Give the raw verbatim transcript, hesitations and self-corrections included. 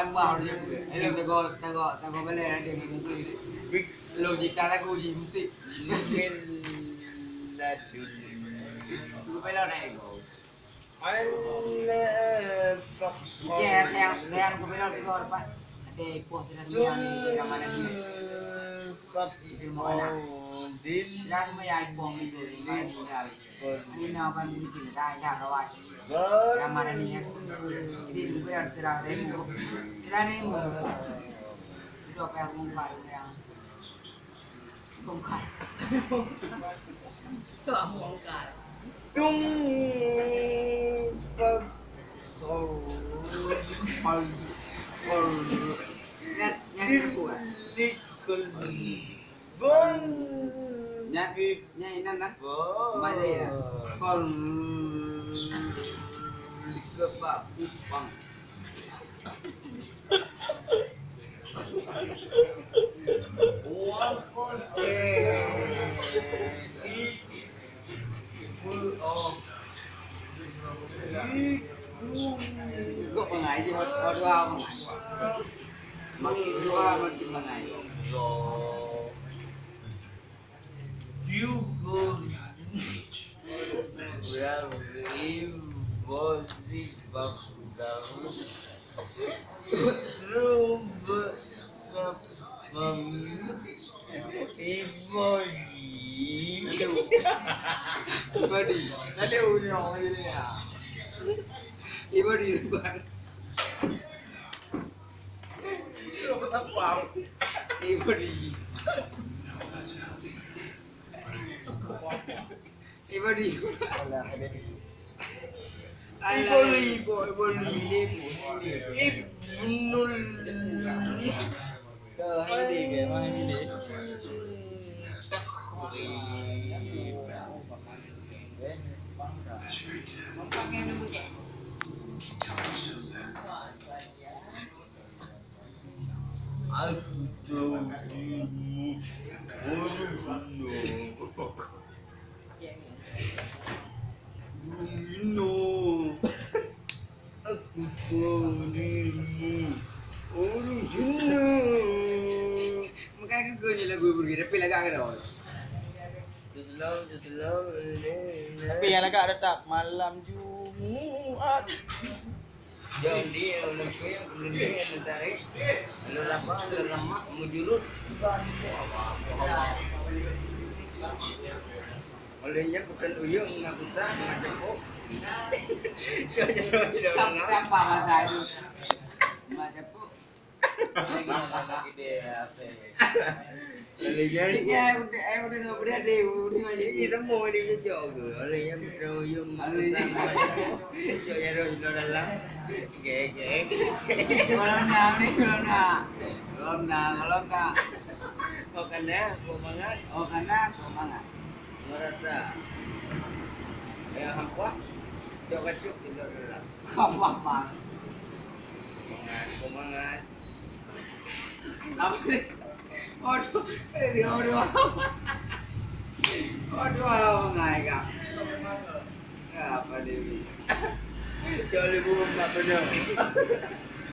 Wan bah. Hello, tego, tego, tego bela ada ni. Lo jita lagu di musik. Min ladun. Lu bela dah ego. Oke, yang, yang aku bilang tiga orang, Pak. Ada ipoh tidak ni, yang mana ni? Itu mana? Tidak, aku ya ipoh itu, yang mana ni, dah. Ini nak apa ni, dah, dah, rawat. Yang mana ni, ya? Jadi, aku bilang tiga orang. Tidak ni, itu apa yang aku ungkap, yang Bongkar. Bongkar. Tung fak. Yang, yang kedua. Bon. Yang, yang ini nah. Bon. Mana ya? Bon. Kebab kupang. Kok bangai je, hot, hot dua bangai. Makin dua, makin bangai. You go. Well, you go. Ibadi. Ibadi. Tadi udah ngomong gini ya. Ibadi, Ibadi. Ibadi. Ibadi. Ibadi, Ibadi, Ibadi. Ibnul. Aku tahu dirimu orang bunuh. Bunuh. Aku tahu dirimu orang bunuh. Bukan aku ni lagu berbeda, tapi lagak ke dah. Just love, just love. Tapi yang lagak tetap malam Jumaat. Jom dia ulun kueh, ulun dia ulun tarik. Ulun lapar, ulun lemak, mujurut. Ulun nyan bukan uyueng, nak usah, nak cepuk. Kenapa mata tu? Nak cepuk. Kalau jadi, ya, udah, eh, udah sama berdeh, udah aja. Ini temu ni cocok ke? Kalau yang kita uyueng, kalau yang cocok ya, roh, kita dalam. Oke, oke. Kalau nak ni, kalau nak. Kalau nak, kalau nak. Kau kena, kau mangat. Kau kena, kau mangat. Merasa. Ya, hampa. Cok kacuk, kita dalam. Kau mamang. Semangat, semangat. Apa ni? Aduh, eh, dia aduh. Aduh, ngai kak. Apa ni? Jauh lebih mak benar.